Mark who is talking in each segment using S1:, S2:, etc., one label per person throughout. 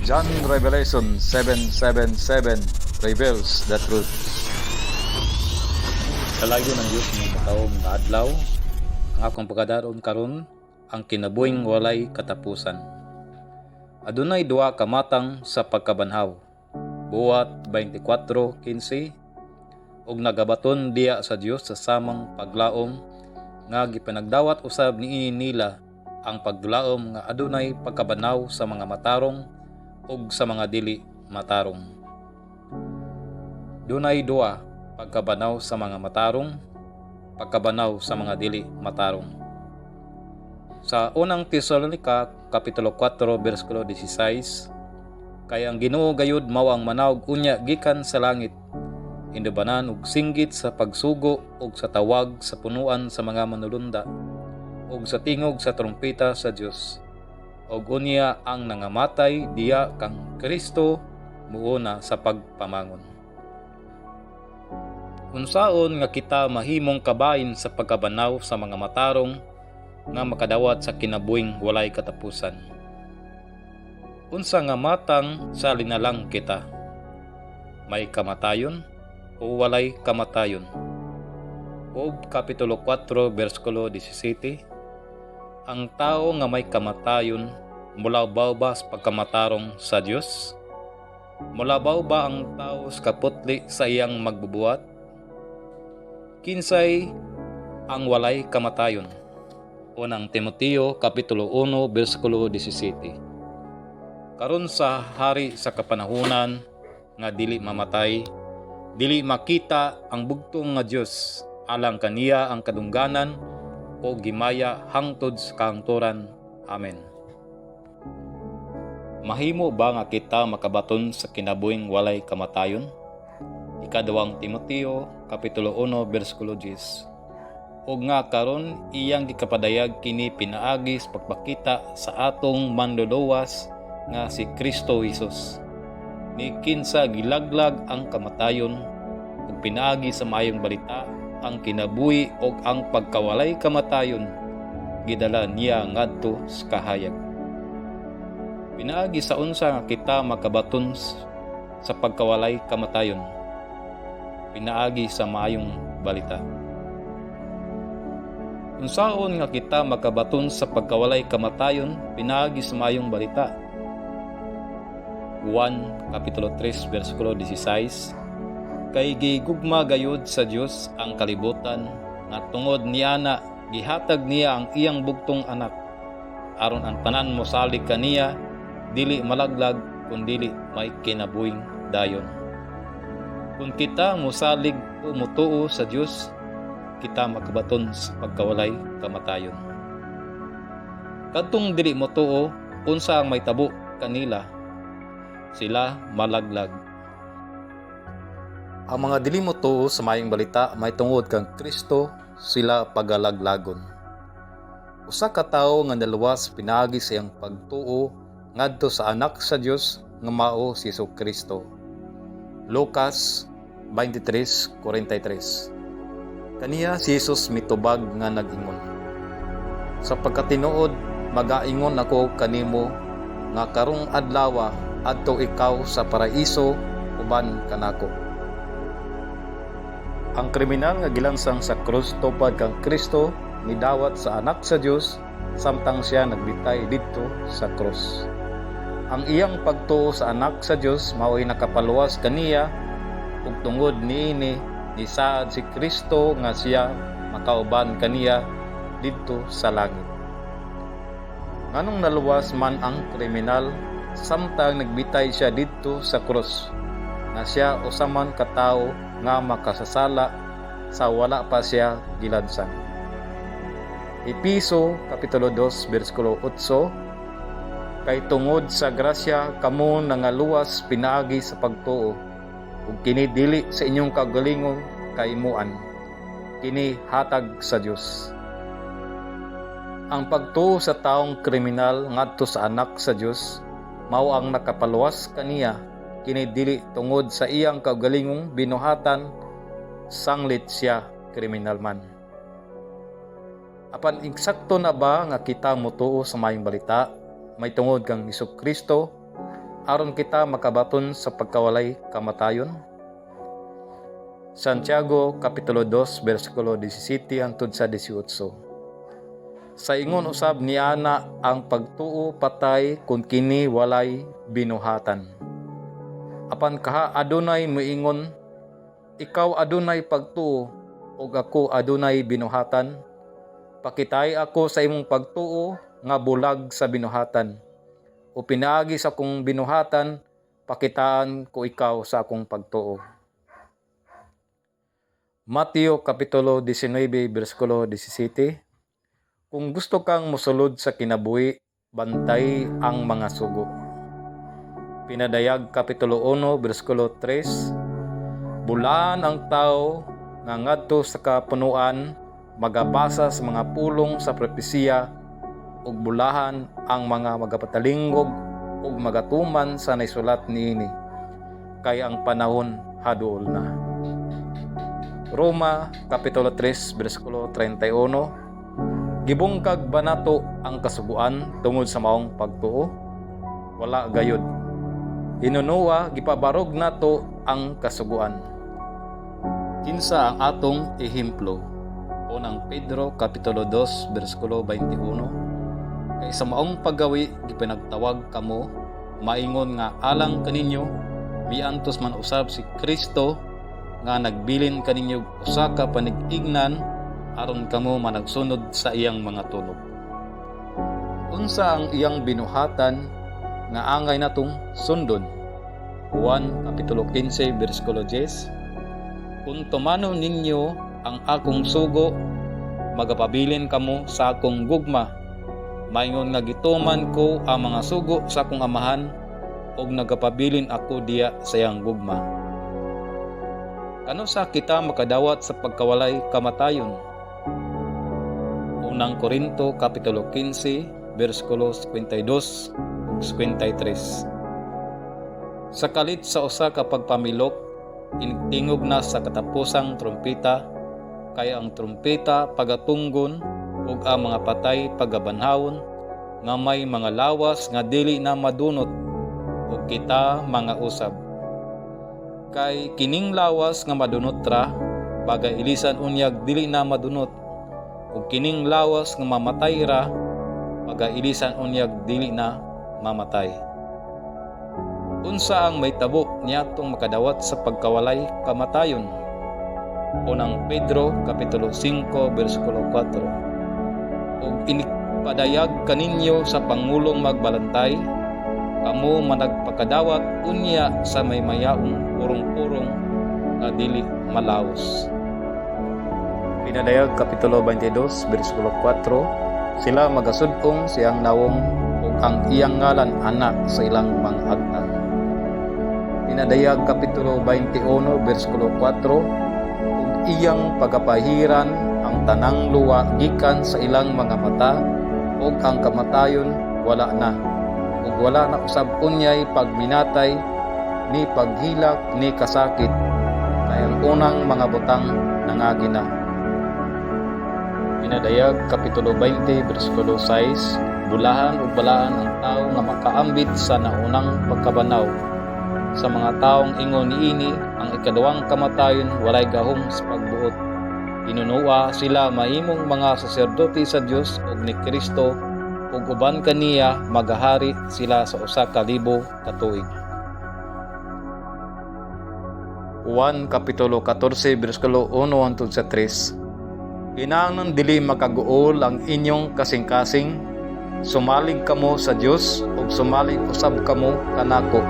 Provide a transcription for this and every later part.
S1: John Revelation 777 reveals the truth.
S2: Kalayo ng Dios nga mataom nga adlaw, ang akong pagkadaron karon ang kinabuhing walay katapusan. Adunay duha ka matang sa pagkabanhaw. Buhat 24:15, ug nagabaton diha sa Dios sa samang paglaom nga gipanagdawat usab niini nila, ang paglaom nga adunay pagkabanhaw sa mga matarong ug sa mga dili matarong. Dunay duha: pagkabanhaw sa mga matarong, pagkabanhaw sa mga dili matarong. Sa Unang Tesalonika kapitulo 4 bersikulo 16, kay ang Ginoo gayud mao ang manawog unya gikan sa langit, inubanan og singgit sa pagsugo ug sa tawag sa punuan sa mga manulunda ug sa tingog sa trumpeta sa Dios. Ug unya ang nangamatay diha kang Kristo muuna sa pagpamangon. Unsaon nga kita mahimong kabahin sa pagkabanhaw sa mga matarong nga makadawat sa kinabuhing walay katapusan? Unsa nga matang sa linalang kita? May kamatayon o walay kamatayon? Job Kapitulo 4 bersikulo 17, ang tao nga may kamatayon mulabaw ba sa pagkamatarong sa Dios? Mulabaw ba ang tao sa kaputli sa iyang magbubuhat? Kinsay ang walay kamatayon? Unang Timoteo Kapitulo 1 bersikulo 17. Karon sa hari sa kapanahunan nga dili mamatay, dili makita, ang bugtong nga Dios, alang kaniya ang kadungganan o gimaya hangtod sa kahangturan. Amen. Mahimo ba nga kita makabaton sa kinabuhing walay kamatayon? Ikaduhang Timoteo kapitulo 1 bersikulo 10. Ug nga karon iyang gikapadayag kini pinaagi sa pagpakita sa atong Manluluwas nga si Kristo Jesus. Ni kinsa gilaglag ang kamatayon ug pinaagi sa Maayong Balita ang kinabuhi ug ang pagkawalay kamatayon gidala niya ngadto sa kahayag. Pinaagi sa unsa nga kita makabaton sa pagkawalay kamatayon? Pinaagi sa Maayong Balita. Unsaon nga kita makabaton sa pagkawalay kamatayon? Pinaagi sa Maayong Balita. Juan Kapitulo 3 bersikulo 16, kay gigugma gayud sa Dios ang kalibutan nga tungod niana gihatag niya ang iyang bugtong Anak, aron ang tanan mosalig kaniya dili malaglag kun dili may kinabuhing dayon. Kung kita mosalig o motuo sa Dios, kita makabaton sa pagkawalay kamatayon. Kadtong dili motuo, unsa ang mahitabo kanila? Sila malaglag. Ang mga dili motuo sa Maayong Balita may tungod kang Kristo, sila pagalaglagon. Usa ka tawo nga naluwas pinaagi sa iyang pagtuo ngadto sa Anak sa Dios nga mao si Kristo. Lucas 23:43. Kaniya si Jesus mitubag nga nag-ingon, "Sa pagkatinuod magaingon ako kanimo nga karong adlawa adto ikaw sa paraiso uban kanako." Ang kriminal nga gilansang sa krus tupad kang Kristo nidawat sa Anak sa Dios samtang siya nagbitay didto sa krus. Ang iyang pagtuo sa Anak sa Dios mao'y nakapaluwas kaniya, ug tungod niini nisaad si Kristo nga siya makauban kaniya didto sa langit. Nganong naluwas man ang kriminal samtang nagbitay siya didto sa krus, nga siya usa man ka tawo nga makasasala sa wala pa siya gilansang? Epeso Kapitulo 2 bersikulo 8, kay tungod sa grasya kamo nangaluwas pinaagi sa pagtuo, ug kini dili sa inyong kaugalingong kahimuan, kini hatag sa Dios. Ang pagtuo sa taong kriminal ngadto sa Anak sa Dios mao ang nakapaluwas kaniya. Kini dili tungod sa iyang kaugalingong binuhatan sanglit siya kriminal man. Apan eksakto na ba nga kita motuo sa Maayong Balita may tungod kang Kristo? Aron kita makabaton sa pagkawalay kamatayon? Santiago Kapitulo 2 bersikulo 17 hangtod sa 18. Sa ingon usab niana, ang pagtuo patay kung kini walay binuhatan. Apan kaha adunay moingon, "Ikaw adunay pagtuo ug ako adunay binuhatan." Pakitae ako sa imong pagtuo nga bulag sa binuhatan. O pinaagi sa akong binuhatan, pakitaan ko ikaw sa akong pagtuo. Mateo Kapitulo 19 bersikulo 17. Kung gusto kang mosulod sa kinabuhi, bantay ang mga sugo. Pinadayag Kapitulo 1 bersikulo 3. Bulahan ang tao nga ngadto sa kapunuan magabasa sa mga pulong sa propesiya ug bulahan ang mga magapatalingog ug magatuman sa naisulat niini, kay ang panahon haduol na. Roma Kapitulo 3 bersikulo 31. Gibungkag ba nato ang kasuguan tungod sa maong pagtuo? Wala gayud. Hinunua gipabarog nato ang kasuguan. Kinsa ang atong ehemplo? Unang Pedro Kapitulo 2 bersikulo 21. Kay sa maong paggawi gipinagtawag kamo, maingon nga alang kaninyo miantos man usab si Kristo nga nagbilin kaninyo usa ka panig-ignan aron kamo managsunod sa iyang mga tulok. Unsa ang iyang binuhatan nga angay natong sundon? Juan Kapitulo 15 bersikulo 10. Kung tumanon ninyo ang akong sugo, magapabilin kamo sa akong gugma, maingon nga gituman ko ang mga sugo sa akong Amahan ug nagapabilin ako diya sa iyang gugma. Kanus-a kita makadawat sa pagkawalay kamatayon? Unang Korinto Kapitulo 15 bersikulo 52 ug 53. Sa kalit sa usa ka pagpamilok, inigtingog na sa katapusang trumpeta, kay ang trumpeta pagatunggon ug ang mga patay pagabanhawon nga may mga lawas nga dili na madunot, ug kita mga usab. Kay kining lawas nga madunot ra, pagailisan unyag dili na madunot, ug kining lawas nga mamatay ra, pagailisan unyag dili na mamatay. Unsa ang mahitabo niatong makadawat sa pagkawalay kamatayon? Unang Pedro Kapitulo 5 bersikulo 4. Ug inigpadayag kaninyo sa pangulong magbalantay, kamo managpakadawat unya sa maymayaong purong-purong nga dili malaos. Pinadayag Kapitulo 22 bersikulo 4. Sila magasud-ong sa iyang nawong ug ang iyang ngalan ana sa ilang mga agta. Pinadayag Kapitulo 21 bersikulo 4. Ug iyang pagapahiran ang tanang luwa gikan sa ilang mga mata, ug ang kamatayon wala na, ug wala na usab unyay pagminatay, ni paghilak, ni kasakit, kay ang unang mga butang nangagi na. Pinadayag Kapitulo 20 bersikulo 6. Bulahan ug balaan ang tawo nga makaambit sa naunang pagkabanhaw. Sa mga taong ingon niini, ang ikaduhang kamatayon walay gahom sa pagbuot. Hinunua sila mahimong mga saserdote sa Dios ug ni Kristo, ug uban kaniya magahari sila sa 1,000 ka tuig. Juan Kapitulo 14 bersikulo 1 hangtod sa 3. Kinahanglan dili makaguol ang inyong kasing-kasing. Sumalig kamo sa Dios ug sumalig usab kamo kanako.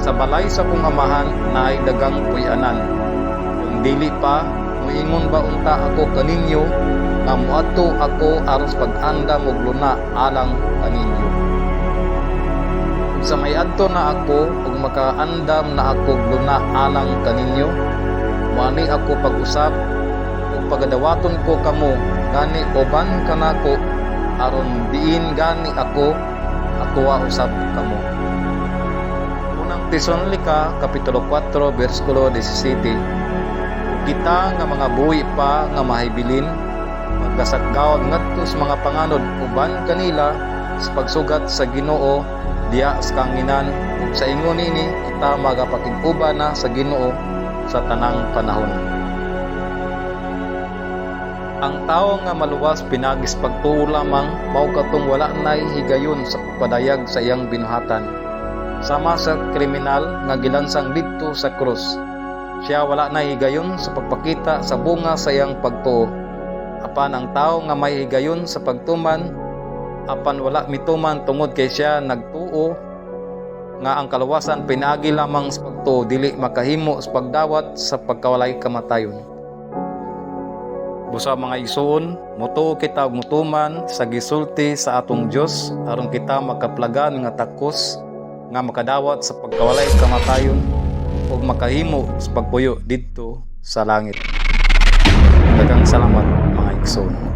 S2: Sa balay sa akong Amahan naay daghang puy-anan. Kung dili pa, muingon ba unta ako kaninyo nga moadto ako aron sa pag-andam og luna alang kaninyo? Ug sa may adto na ako ug makaandam na ako og luna alang kaninyo, moani ako pag-usab ug pagadawaton ko kamo gani uban kanako, aron diin gani ako, atoa usab kamo. Unang Tesalonika Kapitulo 4 bersikulo 17. Ug kita nga mga buhi pa nga mahibilin, magkasagawag ngadto sa mga panganod uban kanila sa pagsugat sa Ginoo. diha sa kahanginan ug sa ingon niini kita magapakig-uban na sa Ginoo sa tanang panahon. Ang tawo nga maluwas pinaagi sa pagtuo lamang mao katong wala nay higayon sa pagpadayag sa iyang binuhatan. Sama sa kriminal nga gilansang didto sa krus. Siya wala nay higayon sa pagpakita sa bunga sa iyang pagtuo. Apan ang tawo nga may higayon sa pagtuman apan wala mituman tungod kay siya nagtuo nga ang kaluwasan pinaagi lamang sa pagtuo, dili makahimo sa pagdawat sa pagkawalay kamatayon. Busa, mga igsuon, mutuo kita ug mutuman sa gisulti sa atong Dios aron kita makaplagan nga takos nga makadawat sa pagkawalay kamatayon ug makahimo sa pagpuyo didto sa langit. Daghang salamat, mga igsoon.